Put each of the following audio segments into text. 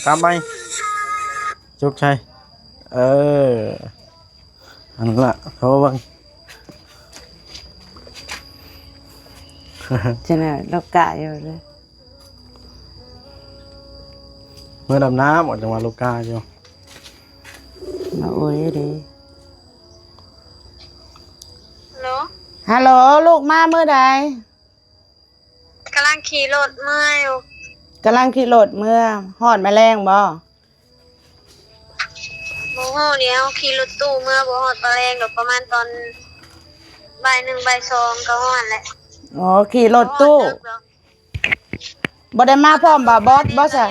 ຕຳໃໝ່ ຈຸກໃສ່ ເອີ ຫັ້ນລະ ໂທເບິ່ງ ຈັ່ງນັ້ນ ລາວກະຢູ່ເລີຍ ເມືອດຳນ້ຳ ອອກຈັງຫວະລູກກາຢູ່ ມາໂອຍເດ້ ຮັລໂຫຼ ຮັລໂຫຼ ລູກມາມື້ໃດ? ກຳລັງຂີ່ລົດເມືອຢູ່ ກຳລັງຂີ່ລົດເມືອ ຮອດມາແລງບໍ່? ບໍ່ຮູ້ແລ້ວ ຂີ່ລົດຕູ້ເມືອ ບໍ່ຮອດຕອນແລງດອກ ປະມານຕອນບ່າຍໜຶ່ງ ບ່າຍສອງ ກໍຮອດແຫຼະ ອໍ ຂີ່ລົດຕູ້ ບໍ່ໄດ້ມາພ້ອມບ່າວບອດບໍ່ຊະ?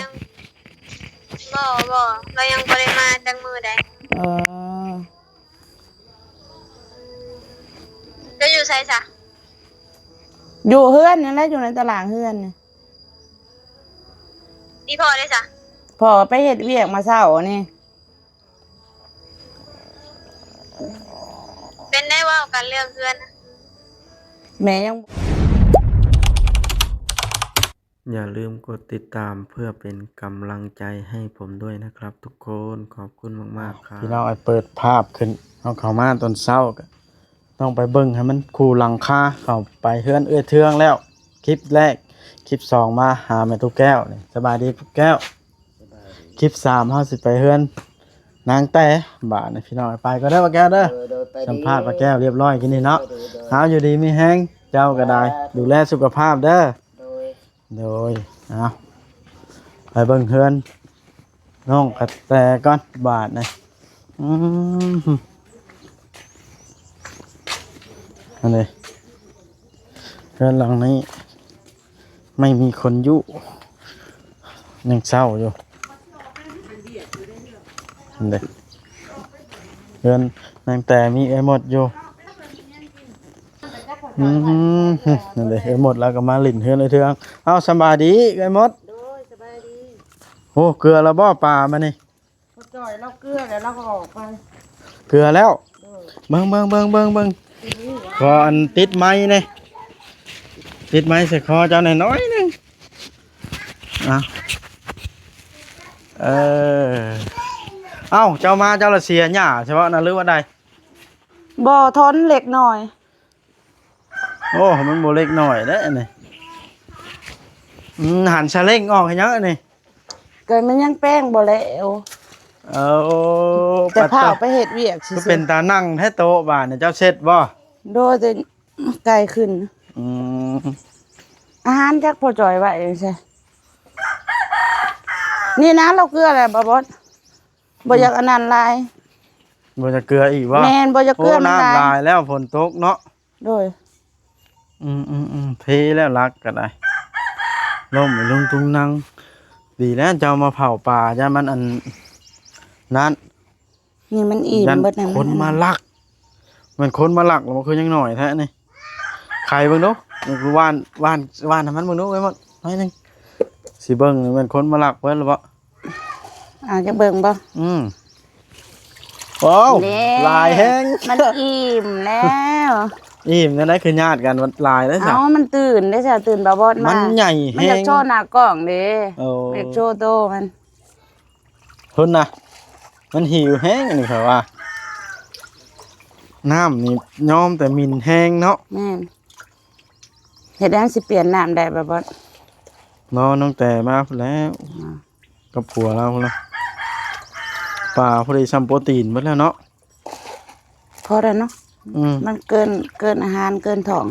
ບໍ່ ບໍ່ ລາວຍັງບໍ່ໄດ້ມາຈັກມື້ໃດ ເອີ ເຈົ້າຢູ່ໃສຊະ? ຢູ່ເຮືອນນີ້ແຫຼະ ຢູ່ໃນຕາລາງເຮືອນນີ້ ອີ່ພໍ່ເດ້ຊະ? ພໍ່ໄປເຮັດວຽກມາເຊົ້ານີ້ ເປັນໄດ້ເວົ້າກັນເລື່ອງເຮືອນນະ ແມ່ຍັງ ຢ່າลืมกดติดตามเพื่อเป็นกำลังใจให้ผมด้วยนะครับทุกคน ขอบคุณมากๆ ครับ ພີ່ນ້ອງ ອ້າຍເປີດພາບຂຶ້ນ ເຮົາເຂົ້າມາຕອນເຊົ້າ ກໍຕ້ອງໄປເບິ່ງໃຫ້ມັນຄູ່ຫຼັງຄາ ເຂົ້າໄປເຮືອນເອື້ອຍເທືອງແລ້ວ ຄລິບແລກ ຄລິບສອງ ມາຫາແມ່ຕູ້ແກ້ວນີ້ ສະບາຍດີຕູ້ແກ້ວ ຄລິບສາມ ເຮົາຊິໄປເຮືອນນາງແຕ່ ບາດນີ້ພີ່ນ້ອງ ໄປກ່ອນເດີປ້າແກ້ວເດີ ໂດຍ ໂດຍ ໄປດີ ສຳພາດປ້າແກ້ວຮຽບຮ້ອຍກິນນີ້ເນາະ ໂດຍ ໂດຍ ເອົາ ຢູ່ດີມີແຮງ ເຈົ້າກໍໄດ້ ອ່າ ດູແລສຸຂະພາບເດີ ໂດຍ ໂດຍ ເອົາ ໄປເບິ່ງເຮືອນນ້ອງກະແຕກ່ອນບາດນີ້ ອືມ ອັນນີ້ ເຮືອນຫຼັງນີ້ ໄມ່ມີຄົນຢູ່ ຍັງເຊົ່າຢູ່ ເຫັນເດ້ ເຮືອນນາງແຕ່ມີເອື້ອຍມົດຢູ່ ອືມ ນັ້ນເດ້ ເອື້ອຍມົດລາວກໍມາຫຼິ້ນເຮືອນເອື້ອຍເທືອງ ເອົ້າ ສະບາຍດີເອື້ອຍມົດ ໂດຍ ສະບາຍດີ ໂອ້ ເກືອແລ້ວບໍ່ປາມື້ນີ້? ພໍ່ຈ່ອຍລາວເກືອແລ້ວ ລາວກໍອອກໄປ ເກືອແລ້ວ ໂດຍ ເບິ່ງໆໆໆ ຂໍອັນຕິດໄມແດ່ ຕິດໄມໃສ່ຄໍເຈົ້າແດ່ໜ້ອຍໜຶ່ງ ເອົາ ເອີ ເອົ້າ ເຈົ້າມາເຈົ້າລະເສຍຫຍ້າສະເພາະນັ້ນ ຫຼືວ່າໃດ? ບໍ່ ທົນເລັກນ້ອຍ ໂອ້ ມັນບໍ່ເລັກນ້ອຍເດ້ອັນນີ້ ອືມ ຫັນສະເລັ້ງອອກເຮັດຫຍັງອັນນີ້? ກໍມັນຍັງແປງບໍ່ແລ້ວ ເອົາ ແຕ່ພາວໄປເຮັດວຽກຊື່ໆ ຄືເປັນຕານັ່ງແທ້ໂຕະບາດນີ້ ເຈົ້າເຊັດບໍ່? ໂດຍ ແຕ່ໄກຂຶ້ນ ອືມ ອາຫານຈັກພໍ່ຈ່ອຍໄວ້ໃສ ນີ້ນະ ລາວເກືອແລ້ວບໍ່ບອດ ບໍ່ຢາກອັນນັ້ນຫຼາຍ ບໍ່ຢາກເກືອອີກບໍ່? ແມ່ນ ບໍ່ຢາກເກືອ ໂອ້ ມັນຫຼາຍ ນ້ຳຫຼາຍແລ້ວ ຝົນຕົກເນາະ ໂດຍ ອືມໆໆ ເພແລ້ວລັກກໍໄດ້ ລົ້ມລົງຕຸງນັງ ດີແລ້ວເຈົ້າມາເຜົາປາ ຢ້ານມັນອັນນັ້ນ ນີ້ມັນອີ່ມເບິດນັ້ນ ຄົນມາລັກ ແມ່ນຄົນມາລັກ ແລ້ວມັນຄືຍັງໜ້ອຍແທ້ນີ້ ໄຂເບິ່ງດູ ຫວ່ານ ຫວ່ານ ຫວ່ານໃຫ້ມັນເບິ່ງດູ ໄວ້ໝົດໜ້ອຍໜຶ່ງ ຊິເບິ່ງແມ່ນຄົນມາລັກເບິດຫຼືບໍ່? ອາ ຢາກເບິ່ງບໍ່? ອືມ ໂອ້ ແນ່ ຫຼາຍແຮງ ມັນອີ່ມແລ້ວ ອີ່ມແນວໃດ ຄືຍາດກັນ ມັນຫຼາຍເດ້ຊະ ເອົ້າ ມັນຕື່ນເດ້ຊະ ຕື່ນບໍ່ບອດມາ ມັນໃຫຍ່ແຮງ ມັນຢາກໂຊໜ້າກ້ອງເດ້ ໂອ້ ຢາກໂຊໂຕມັນ ພຸ້ນນະ ມັນຫິວແຮງອັນນີ້ຂ້ອຍວ່າ ນ້ຳນີ້ຍອມແຕ່ໝິ່ນແຮງເນາະ ແມ່ນ ເຮັດໃດຊິປ່ຽນນ້ຳໄດ້ບໍ່ບອດ? ລໍນ້ອງແຕ່ມາພຸ້ນແລ້ວ ອ່າ ກັບຜົວລາວພຸ້ນລະ ປາພໍດີຊ່ຳໂປຣຕີນເບິດແລ້ວເນາະ ພໍແລ້ວເນາະ ອືມ ມັນເກີນ ເກີນອາຫານ ເກີນທ້ອງ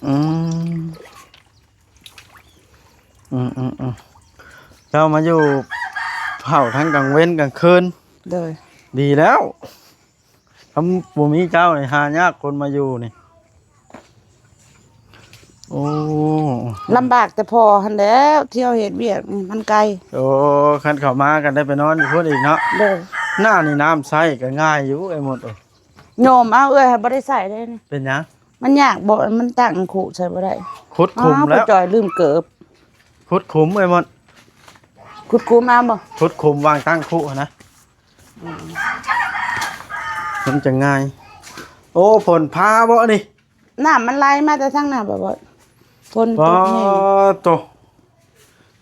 ອືມ ອືມໆໆ ເຈົ້າມາຢູ່ເຝົ້າທັງກາງເວັນກາງຄືນ ໂດຍ ດີແລ້ວ ຄັນບໍ່ມີເຈົ້ານີ້ຫາຍາກຄົນມາຢູ່ນີ້ ໂອ້ ລຳບາກແຕ່ພໍ່ຫັ້ນແຫຼ້ວ ທ່ຽວເຮັດວຽກນີ້ມັນໄກ ໂອ້ ຄັນເຂົ້າມາກໍໄດ້ໄປນອນຢູ່ພຸ້ນອີກເນາະ ໂດຍ ໜ້ານີ້ນ້ຳໃຊ້ກໍງ່າຍຢູ່ ໄອ້ມົດເອີຍ ໂຍມເອົາ ເອື້ອຍບໍ່ໄດ້ໃຊ້ເດ້ນີ້ ເປັນຫຍັງ? ມັນຍາກບໍ່ ມັນຕັ້ງຄຸໃສ່ບໍ່ໄດ້ ຂຸດຂຸມແລ້ວ ອ້າວ ພໍ່ຈ່ອຍລືມເກີບ ຂຸດຂຸມເອີຍມົດ ຂຸດຂຸມເອົາບໍ່ ຂຸດຂຸມວາງຕັ້ງຄຸຫັ້ນນະ ອືມ ມັນຈະງ່າຍ ໂອ້ ຝົນຟ້າບໍ່ນີ້ ນ້ຳມັນໄຫຼມາແຕ່ທາງນັ້ນບໍ່ ຝົນຕົກແຮງ ໂຕ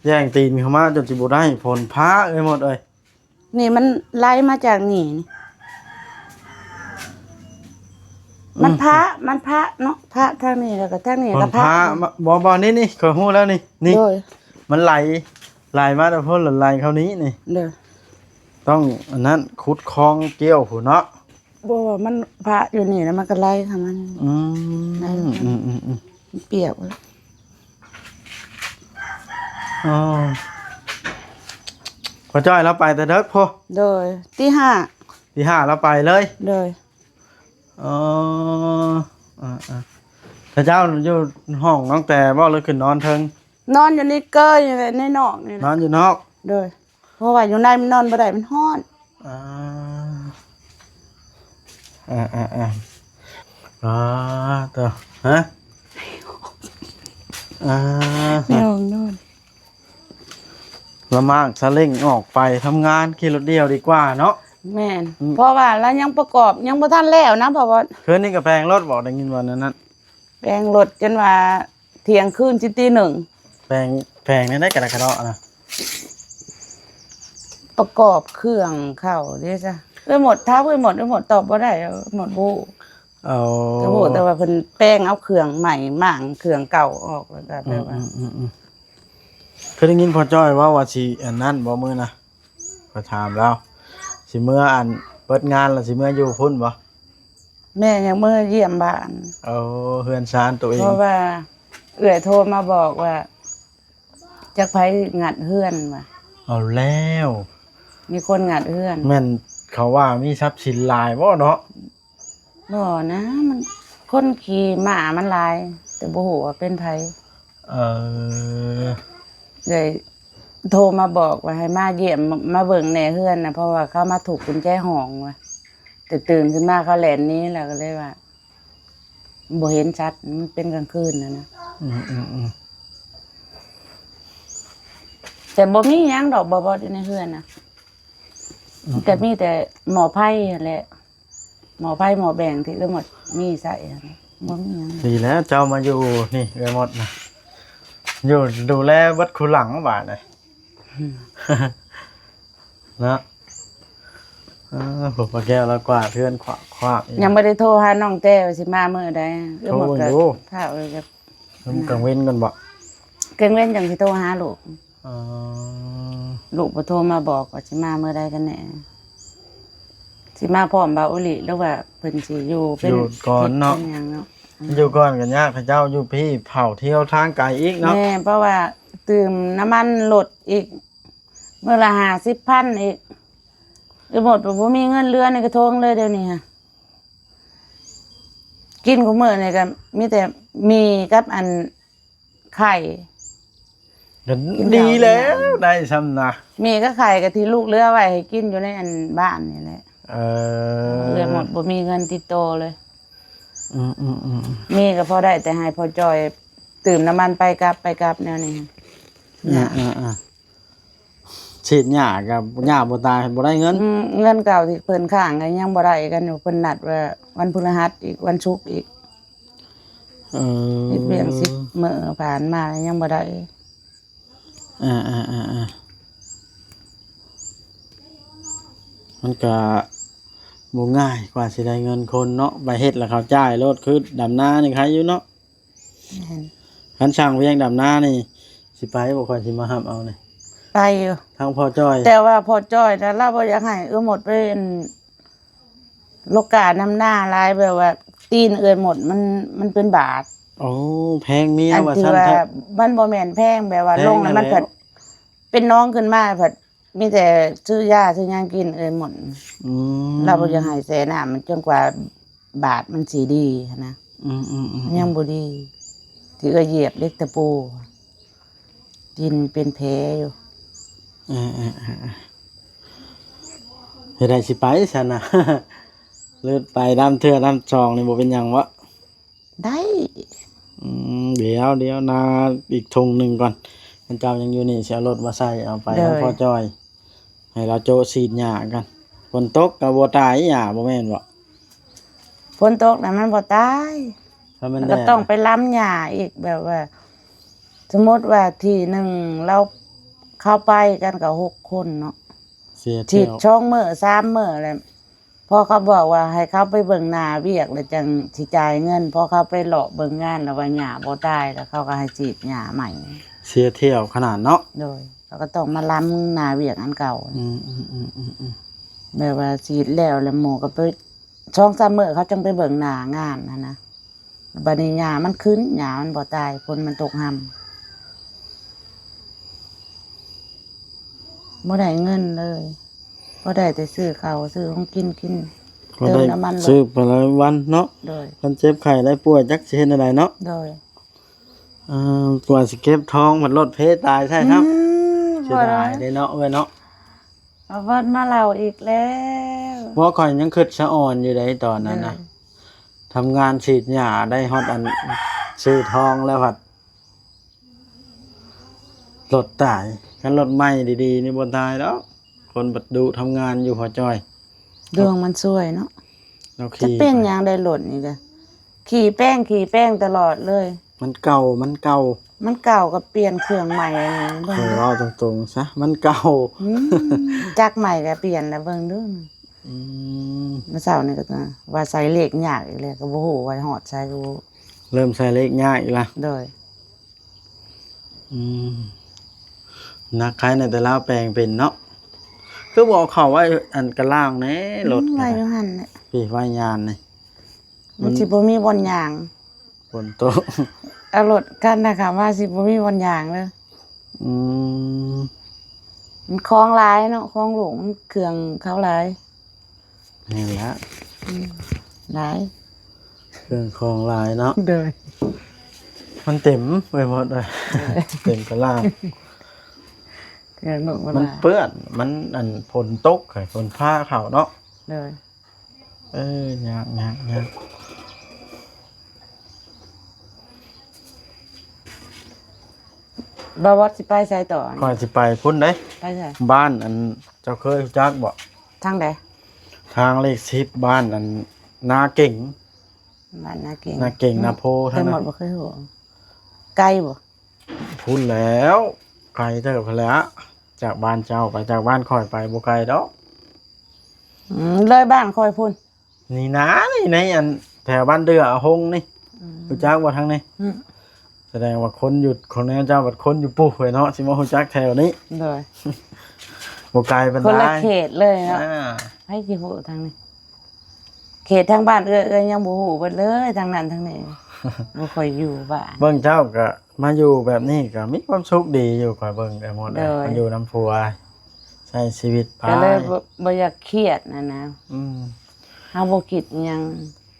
ແຍ່ງຕີນເຂົ້າມາຈົນຊິບໍ່ໄດ້ ຝົນຟ້າເອີຍໝົດເອີຍ. ນີ້ມັນໄຫຼມາຈາກນີ້ ນີ້ ມັນ ອືມ ພະ ມັນພະເນາະ ພະທາງນີ້ ແລ້ວກໍທາງນີ້ກໍພະ ມັນພະ ມາ ບໍ່ ບໍ່ ນີ້ ນີ້ ຂ້ອຍຮູ້ແລ້ວນີ້ ນີ້ ໂດຍ ມັນໄຫຼ ໄຫຼມາແຕ່ພຸ້ນ ແລ້ວໄຫຼເຂົ້ານີ້ ນີ້ ໂດຍ ຕ້ອງອັນນັ້ນ ຂຸດຄອງກ້ຽວພຸ້ນເນາະ. ບໍ່ ມັນພະຢູ່ນີ້ ແລ້ວມັນກໍໄຫຼເຂົ້າມາ ອືມ ໄຫຼເຂົ້າມາ ອືມໆໆ ມັນປຽກ ອໍ ພໍ່ຈ້ອຍລາວໄປແຕ່ເດິກພຸ້ນ ໂດຍ ຕີຫ້າ ຕີຫ້າລາວໄປເລີຍ ໂດຍ ອໍ ເອີໆ ແລ້ວເຈົ້າຢູ່ຫ້ອງນ້ອງແຕບໍ່ ຫຼືຂຶ້ນນອນເທິງ? ນອນຢູ່ໃນເກີ້ນີ້ແຫຼະ ໃນນອກນີ້ແຫຼະ ນອນຢູ່ນອກ ໂດຍ ເພາະວ່າຢູ່ໃນມັນນອນບໍ່ໄດ້ ມັນຮ້ອນ ອ່າ ອ່າໆໆ ອ່າ ໂຕ ຮະ ອ່າ ໃນຫ້ອງນອນ ລະມາກສະເລັ້ງອອກໄປທຳງານ ຂີ່ລົດດ່ຽວດີກວ່າເນາະ ແມ່ນ ອືມ ເພາະວ່າລະຍັງປະກອບ ຍັງບໍ່ທັນແລ້ວນະ ເພາະວ່າ ຄືນນີ້ກໍແປງລົດບໍ ໄດ້ຍິນວ່າແນວນັ້ນ ແປງລົດຈົນວ່າທ່ຽງຄືນຊິຕີໜຶ່ງ ແປງ ແປງແນວໃດກະດາກະເດາະນະ ປະກອບເຄື່ອງເຂົ້າເດ້ຈ້ະ ເອື້ອຍໝົດ ຖາມເອື້ອຍໝົດ ເອື້ອຍໝົດຕອບບໍ່ໄດ້ ເອື້ອຍໝົດບໍ່ຮູ້ ເອົາ ກໍຮູ້ແຕ່ວ່າເພິ່ນແປງເອົາເຄື່ອງໃໝ່ ມ້າງເຄື່ອງເກົ່າອອກ ແລ້ວກໍແບບວ່າ ອືມໆ ຄືໄດ້ຍິນພໍ່ຈ້ອຍເວົ້າວ່າຊິອັນນັ້ນບໍ່ມື້ນະ ຂ້ອຍຖາມລາວ ຊິເມືອອັນເປີດງານແລ້ວຊິເມືອຢູ່ພຸ້ນບໍ່? ແມ່ຍັງເມືອຢ້ຽມບ້ານ ເອົາເຮືອນຊານໂຕເອງ ເພາະວ່າເອື້ອຍໂທມາບອກວ່າ ຈັກໃຜງັດເຮືອນວ່າ ເອົາແລ້ວ ມີຄົນງັດເຮືອນ ແມ່ນເຂົາວ່າມີຊັບສິນຫຼາຍບໍ່ເນາະ? ບໍ່ນະ ມັນ ຄົນຂີ່ມ້າມັນຫຼາຍ ແຕ່ບໍ່ຮູ້ວ່າເປັນໃຜ ເອີ ເອື້ອຍໂທມາບອກວ່າໃຫ້ມາຢ້ຽມ ມາເບິ່ງແດ່ເຮືອນນະ ເພາະວ່າເຂົາມາທຸບກຸນແຈຫ້ອງວ່າ ແຕ່ຕື່ນຂຶ້ນມາເຂົາແລ່ນໜີ ແລ້ວກໍເລີຍວ່າ ບໍ່ເຫັນຊັດ ມັນເປັນກາງຄືນນະນະ ອືມໆໆ ແຕ່ບໍ່ມີຫຍັງດອກ ບໍ່ ບໍ່ຢູ່ໃນເຮືອນນະ ອືມໆ ແຕ່ມີແຕ່ໝໍ້ໄຟຫັ້ນແຫຼະ ໝໍ້ໄຟໝໍ້ແບງທີ່ເອື້ອຍໝົດມີໃຊ້ຫັ້ນ ບໍ່ມີຫຍັງ ດີແລ້ວເຈົ້າມາຢູ່ນີ້ເອື້ອຍໝົດນະ ຢູ່ດູແລເບິດຄູ່ຫຼັງບາດນີ້ ອືມ ເນາະ ເອີ ໂອ້ ປ້າແກ້ວລາວກວາດເຮືອນຂວາກໆ ຍັງບໍ່ໄດ້ໂທຫານ້ອງແຕ້ວ່າຊິມາມື້ໃດ ໂທເບິ່ງດູ ຖ້າເອີ ມັນກາງເວັນກ່ອນບໍ? ກາງເວັນຈັ່ງຊິໂທຫາລູກ ອໍ ລູກບໍ່ໂທມາບອກວ່າຊິມາມື້ໃດກັນແນ່ ຊິມາພ້ອມບ່າວອຸລິ ຫຼືວ່າເພິ່ນຊິຢູ່ເປັນ ຢູ່ກ່ອນເນາະ ເປັນຫຍັງເນາະ ຢູ່ກ່ອນກໍຍາກ ເຂົາເຈົ້າຢູ່ພີ້ເຜົາທ່ຽວທາງໄກອີກເນາະ ແມ່ນ ເພາະວ່າຕື່ມນ້ຳມັນລົດອີກ ມື້ລະຫ້າສິບພັນອີກ ໄປໝົດ ບໍ່ມີເງິນເຫຼືອໃນກະໂທງເລີຍດຽວນີ້ຫະ ກິນຄູ່ມື້ນີ້ກໍມີແຕ່ໝີ່ກັບອັນໄຂ່ ກໍດີແລ້ວ ໄດ້ຊ່ຳນະ ໝີ່ກັບໄຂ່ກໍທີ່ລູກເຫຼືອໄວ້ໃຫ້ກິນຢູ່ໃນອັນບ້ານນີ້ແຫຼະ ເອີ ເອື້ອຍໝົດບໍ່ມີເງິນຕິດໂຕເລີຍ ອືມໆໆ ມີກໍພໍໄດ້ແຕ່ໃຫ້ພໍ່ຈ້ອຍຕື່ມນ້ຳມັນໄປກັບ ໄປກັບແນວນີ້ ອືມ ອືມ ອືມ ສີດຫຍ້າກໍຫຍ້າບໍ່ຕາຍ ບໍ່ໄດ້ເງິນ ອືມ ເງິນເກົ່າທີ່ເພິ່ນຄ້າງກໍຍັງບໍ່ໄດ້ກັນຢູ່ ເພິ່ນນັດວ່າວັນພຶດຫັດອີກ ວັນສຸກອີກ ເອີ ເຮັດວຽກສິບມື້ຜ່ານມາຍັງບໍ່ໄດ້ ອ່າໆໆໆ ມັນກະບໍ່ງ່າຍກວ່າຊິໄດ້ເງິນຄົນເນາະ ໄປເຮັດແລ້ວເຂົາຈ່າຍໂລດ ຄືດຳນານີ້ໄຄຢູ່ເນາະ ແມ່ນ ຄັນຊ່າງວຽກດຳນານີ້ ຊິໄປບໍ່ ຂ້ອຍຊິມາຮັບເອົານີ້ ໄປຢູ່ ທາງພໍ່ຈ້ອຍ ແຕ່ວ່າພໍ່ຈ້ອຍນະ ລາວບໍ່ຢາກໃຫ້ເອື້ອຍໝົດໄປອັນ ໂລກາດຳນາຫຼາຍ ແບບວ່າຕີນເອື້ອຍໝົດມັນ ມັນເປັນບາດ ໂອ້ ແພງເມຍ ອັນ ວ່າ ທີ່ ຊັ້ນ ວ່າ ເຖາະ ມັນບໍ່ແມ່ນແພງ ແບບວ່າ ແພງ ລົງແລ້ວມັນ ນັ້ນແຫຼະ ພັດເປັນໜອງຂຶ້ນມາ ພັດມີແຕ່ຊື້ຢາຊື້ຫຍັງກິນເອື້ອຍໝົດ ອືມ ລາວບໍ່ຢາກໃຫ້ແຊ່ນ້ຳມັນຈົນກວ່າ ບາດມັນຊິດີຫັ້ນນະ ອືມໆໆ ຍັງບໍ່ດີ ທີ່ເອື້ອຍຢຽບເຫຼັກຕະປູ ຕີນເປັນແຜຢູ່ ເອີໆໆໆ ເຮັດໃດຊິໄປຊັ້ນນະ ຫຼືໄປດຳເທື່ອດຳສອງນີ້ບໍ່ເປັນຫຍັງບໍ? ໄດ້ ອືມ ດຽວ ດຽວນາອີກຖົງໜຶ່ງກ່ອນ ຄັນເຈົ້າຍັງຢູ່ນີ້ຊິເອົາລົດມາໃສ່ ເອົາໄປ ໂດຍ ໃຫ້ພໍ່ຈ້ອຍ ໃຫ້ລາວໂຈະສີດຫຍ້າກັນ ຝົນຕົກກໍບໍ່ຕາຍຫຍ້າ ບໍ່ແມ່ນບໍ? ຝົນຕົກນະມັນບໍ່ຕາຍ ຖ້າແມ່ນ ແລ້ວກໍ ແດດ ຕ້ອງໄປລຳຫຍ້າອີກ ແບບວ່າ ສົມມຸດວ່າທີ່ໜຶ່ງລາວ ເຂົາໄປກັນກໍຫົກຄົນເນາະ ເສຍຖ້ຽວ ສອງມື້ສາມມື້ແລ້ວ ພໍເຂົາບອກວ່າໃຫ້ເຂົາໄປເບິ່ງໜ້າວຽກ ແລ້ວຈັ່ງຊິຈ່າຍເງິນ. ພໍເຂົາໄປເລາະເບິ່ງງານແລ້ວວ່າຫຍ້າບໍ່ຕາຍ ແລ້ວເຂົາກໍໃຫ້ສີດຫຍ້າໃໝ່. ເສຍຖ້ຽວຂະໜາດເນາະ. ໂດຍ ເຂົາກໍຕ້ອງມາລຳໜ້າວຽກອັນເກົ່າ. ອືມໆໆໆໆ ແບບວ່າສີດແລ້ວ ແລ້ວໝໍກໍໄປ ສອງສາມມື້ເຂົາຈັ່ງໄປເບິ່ງໜ້າງານຫັ້ນນະ. ບັດນີ້ຫຍ້າມັນຂຶ້ນ ຫຍ້າມັນບໍ່ຕາຍ ຝົນມັນຕົກຮຳ ບໍ່ໄດ້ເງິນເລີຍ ພໍໄດ້ແຕ່ຊື້ເຂົ້າຊື້ຂອງກິນກິນ ກໍໄດ້ ເຕີມນ້ຳມັນລົດ ຊື້ໄປລາຍວັນເນາະ. ໂດຍ ຄັນເຈັບໄຂ້ໄດ້ປ່ວຍຈັກຊິເຮັດແນວໃດເນາະ. ໂດຍ ເອີ ກວ່າຊິເກັບທອງ ມັນລົດເພຕາຍໃຊ່ຄັບ. ອືມ ເສຍດາຍເດ້ເນາະ ເອື້ອຍເນາະ. ມາເວົ້າ ມາເລົ່າອີກແລ້ວ. ບໍ່ ຂ້ອຍຍັງຄິດສະອອນຢູ່ໃດ໋ຕອນນັ້ນນະ. ໂດຍ ທຳງານສີດຫຍ້າໄດ້ຮອດອັນຊື້ທອງແລ້ວພັດລົດຕາຍ. ຄັນລົດໃໝ່ດີໆນີ້ບໍ່ຕາຍດອກ. ຄົນບັດດຸທຳງານຢູ່ ພໍ່ຈ້ອຍ. ດວງມັນຊ່ວຍເນາະ. ລາວຂີ່ ຈັກເປັນຫຍັງໄດ້ລົດນີ້ກະ ຂີ່ແປ້ງ ຂີ່ແປ້ງຕະຫຼອດເລີຍ. ມັນເກົ່າ ມັນເກົ່າ ມັນເກົ່າກໍປ່ຽນເຄື່ອງໃໝ່. ເບິ່ງ ເອີ ເວົ້າຕົງໆຊະ ມັນເກົ່າ. ອືມ ຈັກໃໝ່ກໍປ່ຽນແລ້ວ ເບິ່ງດູ. ອືມ ມື້ເຊົ້ານີ້ກໍວ່າໃສ່ເລກຍາກອີກແລ້ວ ກໍບໍ່ຮູ້ວ່າຮອດໃສ ກໍບໍ່ ເລີ່ມໃສ່ເລກຍາກອີກລະ. ໂດຍ ອືມ ໜັກໄຄແດ່ ແຕ່ລາວແປງເປັນເນາະ. ຄືບໍ່ເອົາເຂົ້າໄວ້ອັນກະລ່າງແດ່ ອືມ ລົດ ໄວ້ຢູ່ຫັ້ນແຫຼະ. ພີ່ ໄວ້ຍານນີ້ ມັນຊິບໍ່ມີບ່ອນຍ່າງ ຝົນຕົກ ເອົາລົດຄັນນະ ຄຳວ່າຊິບໍ່ມີບ່ອນຍ່າງເດີ. ອືມ ມັນຂອງຫຼາຍເນາະ ຂອງລູກມັນ ເຄື່ອງເຂົາຫຼາຍ. ແມ່ນລະ ອືມ ຫຼາຍ ເຄື່ອງຂອງຫຼາຍເນາະ. ໂດຍ ມັນເຕັມໄປໝົດເລີຍ. ໂດຍ ເຕັມກະລ່າງ ເຄື່ອງລູກມັນ ມັນເປື້ອນ ມັນອັນຝົນຕົກ ຝົນຟ້າເຂົ້າເນາະ. ໂດຍ ເອີ ຍາກ ຍາກ ຍາກ. ບ່າວອດຊິໄປໃສຕໍ່? ຂ້ອຍຊິໄປພຸ້ນເດ້ ໄປໃສ? ບ້ານອັນ ເຈົ້າເຄີຍຮູ້ຈັກບໍ່? ທາງໃດ? ທາງເລກສິບ ບ້ານອັນນາເກັງ. ບ້ານນາເກັງ ນາເກັງ ອືມ ນາໂພ ທາງນັ້ນ ແຕ່ໝົດບໍ່ເຄີຍຮູ້. ໄກບໍ່? ພຸ້ນແລ້ວ ໄກເຕີບພຸ້ນແຫຼະ. ຈາກບ້ານເຈົ້າໄປ ຈາກບ້ານຂ້ອຍໄປບໍ່ໄກດອກ. ອືມ ເລີຍບ້ານຂ້ອຍພຸ້ນ. ນີ້ນາ ນີ້ໃນອັນແຖວບ້ານເດືອອະຫົງນີ້. ອືມ ຮູ້ຈັກບໍ່ທາງນີ້? ອືມ ສະແດງວ່າຄົນຢູ່ ຄົນແນວເຈົ້າບັດຄົນຢູ່ປູ້ເວີຍເນາະ ຊິມາຮູ້ຈັກແຖວນີ້. ໂດຍ ບໍ່ໄກປານໃດ ຄົນລະເຂດເລີຍເນາະ. ອ່າ ໃຜຊິຮູ້ທາງນີ້? ເຂດທາງບ້ານເອື້ອຍ ເອື້ອຍຍັງບໍ່ຮູ້ເບິດເລີຍ ທາງນັ້ນທາງນີ້ ບໍ່ຄ່ອຍຢູ່ບ້ານ. ເບິ່ງເຈົ້າກະມາຢູ່ແບບນີ້ກະມີຄວາມສຸກດີຢູ່ ຂ້ອຍເບິ່ງໄດ້ໝົດ. ໂດຍ ມາຢູ່ນຳຜົວ ໃຊ້ຊີວິດໄປ ກະເລີຍບໍ່ ບໍ່ຢາກຄຽດຫັ້ນນະ. ອືມ ເຮົາບໍ່ຄິດຫຍັງ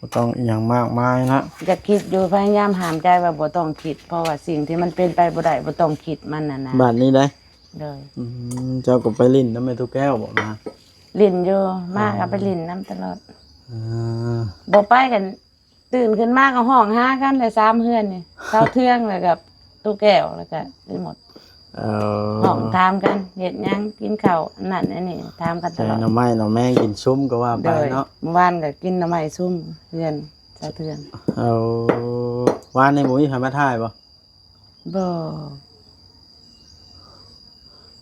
ບໍ່ຕ້ອງອີຫຍັງມາກມາຍນະ. ຢາກຄິດຢູ່ ພະຍາຍາມຫ້າມໃຈວ່າບໍ່ຕ້ອງຄິດ ເພາະວ່າສິ່ງທີ່ມັນເປັນໄປບໍ່ໄດ້ ບໍ່ຕ້ອງຄິດມັນຫັ້ນນະ. ບາດນີ້ໄດ໋. ໂດຍ ອືມ ເຈົ້າກໍໄປຫຼິ້ນນຳແມ່ຕູ້ແກ້ວບໍ? ມາຫຼິ້ນຢູ່ ມາກໍໄປຫຼິ້ນນຳຕະຫຼອດ. ເອີ ບໍ່ໄປກັນ ຕື່ນຂຶ້ນມາກໍຮ້ອງຫາກັນແຫຼະ ສາມເຮືອນນີ້ ສາວເທືອງ ແລ້ວກໍຕູ້ແກ້ວ ແລ້ວກໍໄປໝົດ. ເອີ ຮ້ອງຖາມກັນ ເຮັດຫຍັງ ກິນເຂົ້າ ອັນນັ້ນອັນນີ້ ຖາມກັນຕະຫຼອດ. ໜໍ່ໄມ້ໜໍ່ແມງກິນຊຸມກໍວ່າໄປເນາະ. ໂດຍ ມື້ວານກໍກິນໜໍ່ໄມ້ຊຸມເຮືອນສາວເທືອງ. ເອີ ວານນີ້ບໍ່ມີໃຜມາຖ່າຍບໍ່? ບໍ່.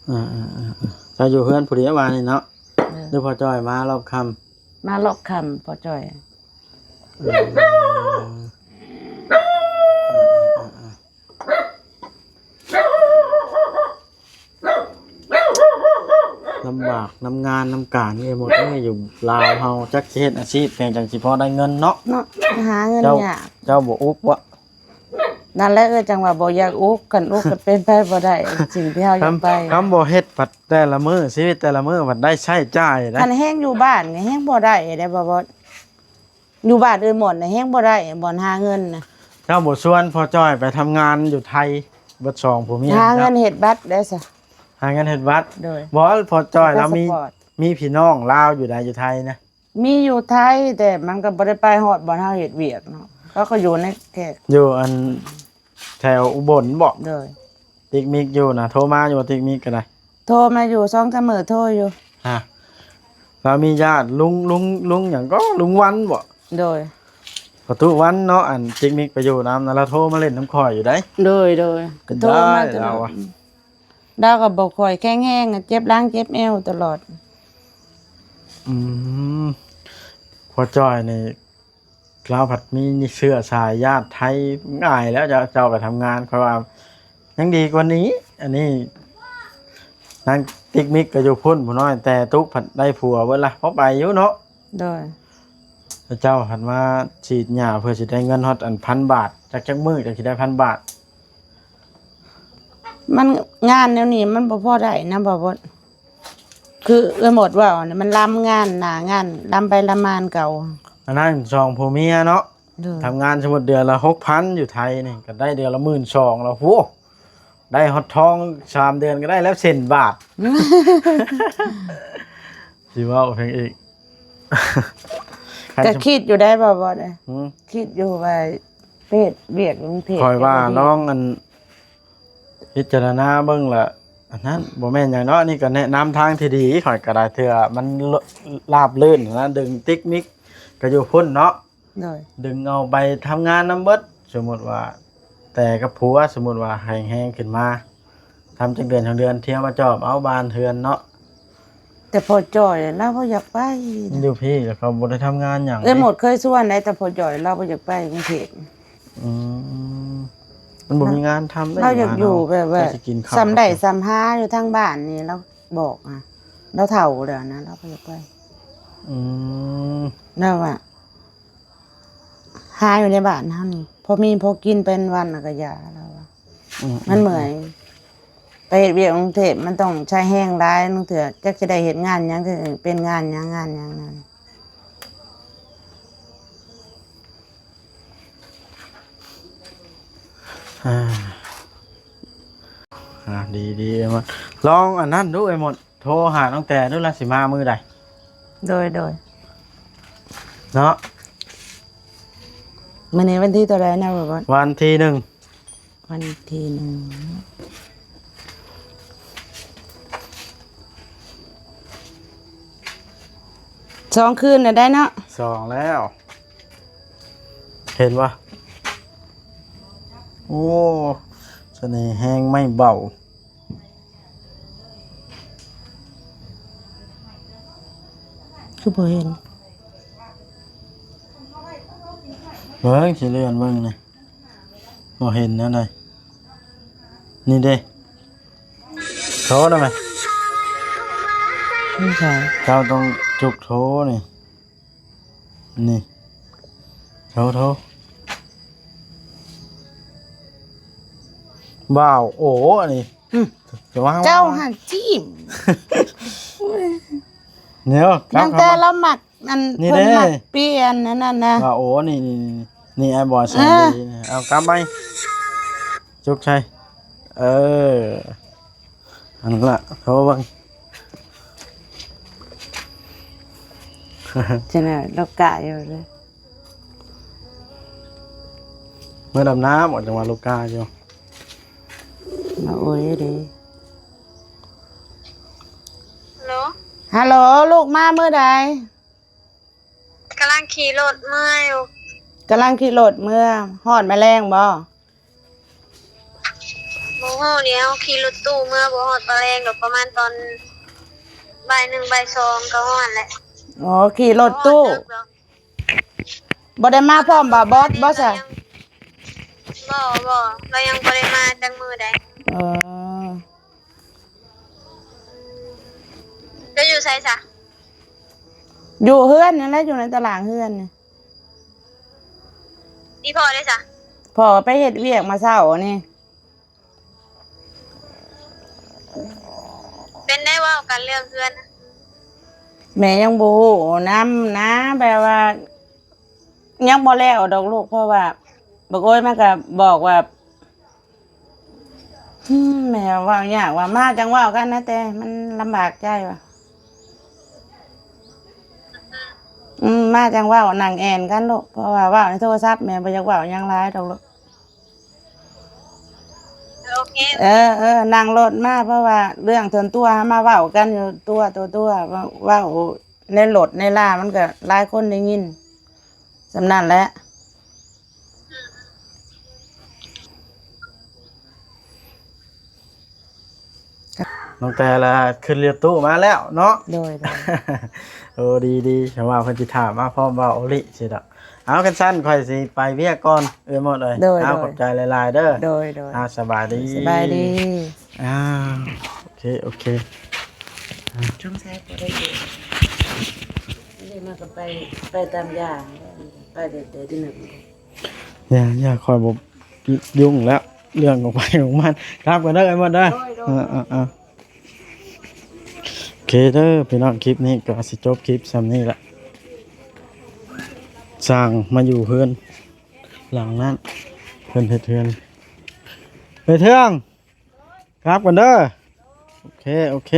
ເອີໆໆ ເຈົ້າຢູ່ເຮືອນຜູ້ດຽວວານນີ້ເນາະ? ເອີ ຫຼືພໍ່ຈ້ອຍມາລອບຄ່ຳ? ມາລອບຄ່ຳພໍ່ຈ້ອຍ. ເອີ ເອີໆ ລຳບາກນຳງານນຳການເອີຍ ໝົດເອີຍ ຢູ່ລາວເຮົາ ຈັກຊິເຮັດອາຊີບຫຍັງຈັ່ງຊິພໍໄດ້ເງິນເນາະ. ເນາະ ຫາເງິນຍາກ. ເຈົ້າບໍ່ອຸກບໍ? ນັ້ນແຫຼະເອີຍ ຈັ່ງວ່າບໍ່ຢາກອຸກ ຄັນອຸກກໍເປັນໄປບໍ່ໄດ້ ສິ່ງທີ່ເຮົາຢາກໄປ. ຄຳ ຄຳບໍ່ເຮັດພັດແຕ່ລະມື້ ຊີວິດແຕ່ລະມື້ພັດໄດ້ໃຊ້ຈ່າຍນະ. ຄັນແຮງຢູ່ບ້ານນີ້ແຮງບໍ່ໄດ້ເດ້ ບໍ່ ບໍ່ ຢູ່ບ້ານເອີ່ຍໝົດນະ ແຮງບໍ່ໄດ້ ບ່ອນຫາເງິນນະ. ເຈົ້າບໍ່ຊວນພໍ່ຈ້ອຍໄປທຳງານຢູ່ໄທ ເບິດສອງຜົວເມຍ ຫາເງິນເຮັດບັດໄດ້ຊະ. ຫາເງິນເຮັດບັດ. ໂດຍ ບໍ່ ພໍ່ຈ້ອຍລາວມີ ພາສະປອດ ມີພີ່ນ້ອງລາວຢູ່ໃດ ຢູ່ໄທນະ? ມີຢູ່ໄທ ແຕ່ມັນກໍບໍ່ໄດ້ໄປຮອດບ່ອນເຮົາເຮັດວຽກເນາະ ເຂົາກໍຢູ່ໃນແຂກ ຢູ່ອັນແຖວອຸບົນບໍ? ໂດຍ ຕິກມິກຢູ່ນະ ໂທມາຢູ່ບໍ່ ຕິກມິກກໍໄດ້? ໂທມາຢູ່ ສອງສາມມື້ໂທຢູ່. ຮະ ລາວມີຍາດລຸງ ລຸງ ລຸງຫຍັງກໍ ລຸງວັນບໍ? ໂດຍ ປະຕູວັນເນາະ ອັນຕິກມິກໄປຢູ່ນຳນະ ລາວໂທມາຫຼິ້ນນຳຂ້ອຍຢູ່ໃດ໋. ໂດຍໆ ກໍໂທມາຕະຫຼອດ. ລາວກໍບໍ່ຄ່ອຍແຂງແຮງ ເຈັບຫຼັງເຈັບແອວຕະຫຼອດ. ອືມ ພໍ່ຈ້ອຍນີ້ ລາວພັດມີເຊື້ອສາຍຍາດໄທ ງ່າຍແລ້ວ ເຈົ້າ ເຈົ້າໄປທຳງານ ຂ້ອຍວ່າຍັງດີກວ່ານີ້. ອັນນີ້ນາງຕິກມິກກໍຢູ່ພຸ້ນຜູ້ນ້ອຍ ແຕ່ຕຸກພັດໄດ້ຜົວເບິດລະ ພໍໄປຢູ່ເນາະ. ໂດຍ ເຈົ້າພັດມາສີດຫຍ້າເພື່ອຊິໄດ້ເງິນຮອດອັນພັນບາດ ຈັກ ຈັກມື້ຈັ່ງຊິໄດ້ພັນບາດ. ມັນ ງານແນວນີ້ມັນບໍ່ພໍໄດ້ນະ ບໍ່ ບໍ່ ຄືເອື້ອຍໝົດເວົ້ານະ ມັນລຳງານໜ້າງານ ລຳໄປລຳມານເກົ່າ. ອັນນັ້ນສອງຜົວເມຍເນາະ ໂດຍ ທຳງານສົມມຸດເດືອນລະຫົກພັນ ຢູ່ໄທນີ້ກໍໄດ້ເດືອນລະໝື່ນສອງແລ້ວ ໂຫ ໄດ້ຮອດທອງສາມເດືອນກໍໄດ້ແລ້ວເຊັ່ນບາດ. ຊິເວົ້າເພິ່ນອີກ ກໍຄິດຢູ່ໄດ້ບໍ່ ບໍ່ໄດ້ ຫືມ ຄິດຢູ່ວ່າ ໄປເຮັດວຽກຢູ່ກຸງເທບ ຂ້ອຍວ່າລອງອັນ ພິຈາລະນາເບິ່ງລະ ອັນນັ້ນບໍ່ແມ່ນຫຍັງເນາະ ອັນນີ້ກໍແນະນຳທາງທີ່ດີ. ຂ້ອຍກໍໄດ້ ເທື່ອມັນລາບລື່ນນະ ດຶງຕິກມິກກໍຢູ່ພຸ້ນເນາະ ໂດຍ ດຶງເອົາໄປທຳງານນຳເບິດ. ສົມມຸດວ່າແຕ່ກັບຜົວ ສົມມຸດວ່າແຮງໆຂຶ້ນມາ ທຳຈັກເດືອນສອງເດືອນ ທ່ຽວມາຈອບເອົາບ້ານເຮືອນເນາະ. ແຕ່ພໍ່ຈ້ອຍລາວບໍ່ຢາກໄປນະ ຢູ່ພີ້ແລ້ວເຂົາບໍ່ໄດ້ທຳງານຫຍັງ. ເອື້ອຍໝົດເຄີຍຊວນໄດ້ ແຕ່ພໍ່ຈ້ອຍລາວບໍ່ຢາກໄປກຸງເທບ. ອືມ ມັນບໍ່ມີງານທຳເດ້ ລາວຢາກຢູ່ແບບວ່າ ຊິກິນເຂົ້າ ສ່ຳໄດ້ສ່ຳຫາຢູ່ທາງບ້ານນີ້ ລາວບອກນະ ລາວເຖົ້າແລ້ວນະ ລາວບໍ່ຢາກໄປ. ອືມ ລາວວ່າ ຫາຢູ່ໃນບ້ານເຮົານີ້ ພໍມີພໍກິນໄປວັນໆ ລະກະຢ່າ ລາວວ່າ ອືມ ມັນເມື່ອຍ ໄປເຮັດວຽກກຸງເທບ ມັນຕ້ອງໃຊ້ແຮງຫຼາຍ ລາງເທື່ອຈັກຊິໄດ້ເຮັດງານຫຍັງ ເປັນງານຫຍັງ ງານຫຍັງນັ້ນ. ອ່າ ອ່າ ດີໆ ເອີ ລອງອັນນັ້ນດູ ເອີ ໝົດ ໂທຫານ້ອງແຕດູ ລາວຊິມາມື້ໃດ? ໂດຍ ໂດຍ ເນາະ. ມື້ນີ້ວັນທີເທົ່າໃດນະ ບ່າວບົດ? ວັນທີໜຶ່ງ ວັນທີໜຶ່ງ ສອງຄືນແລ້ວໄດ໋ເນາະ ສອງແລ້ວ ເຫັນບໍ່? ໂອ້ ສະເໜ່ແຮງໄມ້ເບົາ. ຄືບໍ່ເຫັນ ເບິ່ງ ຊິເລື່ອນເບິ່ງນີ້ ບໍ່ເຫັນແນວໃດ ນີ້ເດ້ ໂທນຳແມະ ນີ້ໃສ ເຈົ້າຕ້ອງຈຸກໂທນີ້. ນີ້ ໂທ ໂທ ບ່າວໂອ ອັນນີ້ ອືມ ຈະວ່າ ເຈົ້າຫັ້ນຈີ້ມ ແນວ ຕັ້ງແຕ່ລາວມັກ ອັນ ນີ້ເດ້ ເພິ່ນມັກປ່ຽນອັນນັ້ນນະ ບ່າວໂອ ນີ້ ນີ້ ນີ້ ອ້າຍບອຍແສນດີ ເອີ ນີ້ ເອົາກັບໄປ ຈຸກໃສ່ ເອີ. ອັນລະ ໂທເບິ່ງ ຈັ່ງນັ້ນ ລາວກະຢູ່ເລີຍ ເມື່ອດຳນ້ຳ ອອກຈັງຫວະລູກກາຢູ່ ມາໂອຍເດ້ ຮັລໂຫຼ ຮັລໂຫຼ ລູກມາມື້ໃດ? ກຳລັງຂີ່ລົດເມືອຢູ່ ກຳລັງຂີ່ລົດເມືອ ຮອດມາແລງບໍ່? ບໍ່ຮູ້ແລ້ວ ຂີ່ລົດຕູ້ເມືອ ບໍ່ຮອດປາແລງດອກ ປະມານຕອນບ່າຍໜຶ່ງ ບ່າຍສອງ ກໍຮອດແຫຼະ. ອໍ ຂີ່ລົດຕູ້ ບໍ່ໄດ້ມາພ້ອມບ່າວບອດບໍ່ຊະ? ບໍ່ ບໍ່ ລາວຍັງບໍ່ໄດ້ມາຈັກມື້ໃດ. ເອີ ເຈົ້າຢູ່ໃສຊະ? ຢູ່ເຮືອນນີ້ແຫຼະ ຢູ່ໃນຕາລາງເຮືອນນີ້. ອີ່ພໍ່ເດ້ຊະ? ພໍ່ໄປເຮັດວຽກມາເຊົ້ານີ້. ເປັນໄດ້ເວົ້າກັນເລື່ອງເຮືອນນະ? ແມ່ຍັງບໍ່ຮູ້ນຳນະ ແບບວ່າຍັງບໍ່ແລ້ວດອກລູກ ເພາະວ່າບັກໂອຍມັນກະບອກວ່າ ອືມ ແມ່ເວົ້າຍາກວ່າ ມາຈັ່ງເວົ້າກັນນະແຕ່ ມັນລຳບາກໃຈວ່າ ອືມ ມາຈັ່ງເວົ້າ ນັ່ງແອ່ນກັນລູກ ເພາະວ່າເວົ້າໃນໂທລະສັບ ແມ່ບໍ່ຢາກເວົ້າຫຍັງຫຼາຍດອກລູກ. ໂອເຄ ເອີ ເອີ ນັ່ງລົດມາ ເພາະວ່າເລື່ອງສ່ວນຕົວເຮົາມາເວົ້າກັນຢູ່ຕົວຕໍ່ຕົວ ເວົ້າໃນລົດໃນລາ ມັນກະຫຼາຍຄົນໄດ້ຍິນ ສ່ຳນັ້ນແຫຼະ. ອືມ ອືມ. ນ້ອງແຕ່ລະຂຶ້ນລົດຕູ້ມາແລ້ວເນາະ. ໂດຍ ໂດຍ ໂອ້ ດີໆ ເພາະວ່າເພິ່ນຊິຖາມມາພ້ອມເວົ້າໂອລິຊິດອກ. ເອົາ ຄັນຊັ້ນຂ້ອຍຊິໄປວຽກກ່ອນ ເອື້ອຍມົດເອີຍ. ໂດຍ ເອົາ ໂດຍ ຂອບໃຈຫຼາຍໆເດີ. ໂດຍ ໂດຍ ເອົາ ສະບາຍດີ ສະບາຍດີ. ອ້າວ ໂອເຄ ໂອເຄ. ສົງໄສບໍ່ໄດ້ຢູ່ ນີ້ມາກໍໄປ ໄປຕາມຢ່າງ ໄປແຕ່ ແຕ່ທີ່ໜຶ່ງ. ຢ່າ ຢ່າ ຂ້ອຍບໍ່ ຫຍຸ້ງແລ້ວ ເລື່ອງຂອງໃຜຂອງມັນ. ກັບກັນເດີ ອ້າຍມົດເດີ. ໂດຍ ໂດຍ ເອີ ເອີ ເອີ ໂອເຄເດີພີ່ນ້ອງ ຄລິບນີ້ກໍຊິຈົບຄລິບຊ່ຳນີ້ລະ. ສ້າງມາຢູ່ເຮືອນຫຼັງນັ້ນ ເພິ່ນເຮັດເຮືອນ. ເອີຍ ເທື່ອງ ກັບກັນເດີ. ໂອເຄ ໂອເຄ.